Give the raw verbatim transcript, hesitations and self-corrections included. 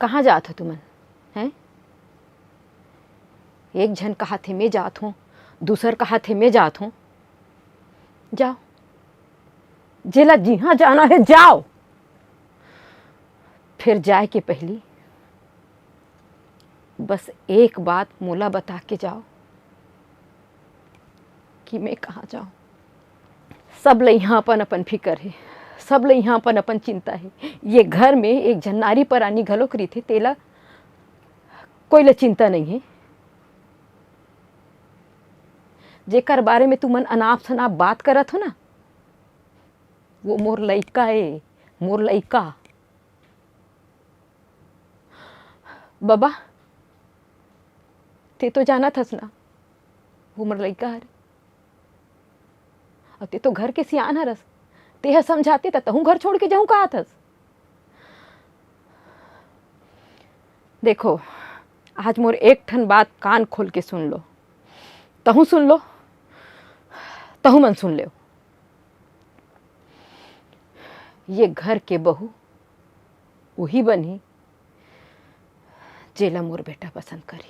कहाँ जात हो तुमन? हैं? एक झन कहाथे, "मैं जात हूँ," दूसर कहाथे, "मैं जात हूँ।" जाओ, जेला जिहाँ जाना हे, जाओ। फिर जाए के पहली बस एक बात मोला बता के जाओ कि मैं कहाँ जाऊँ। सब ल इहाँ अपन-अपन फिकर हे, सब ल इहाँ अपन-अपन चिंता हे। ये घर में एक झन नारी परानी घलोक रहिथे, तेला कोई ल चिंता नइ हे। जेकर बारे में तुमन अनाप-शनाप बात करत हो ना, वो मोर लइका ए, मोर लइका। बबा, ते तो जानत हस ना, वो मोर लइका हरे। अउ ते तो घर के सियान हरस, तेह समझाते त तहूँ घर छोड़ के जाहूँ कहत हस। देखो, आज मोर एक ठन बात कान खोल के सुन लो, तहूँ सुन लो, तहूँ मन सुन लेव। ये घर के बहू उही बनही, जेला मोर बेटा पसंद करही।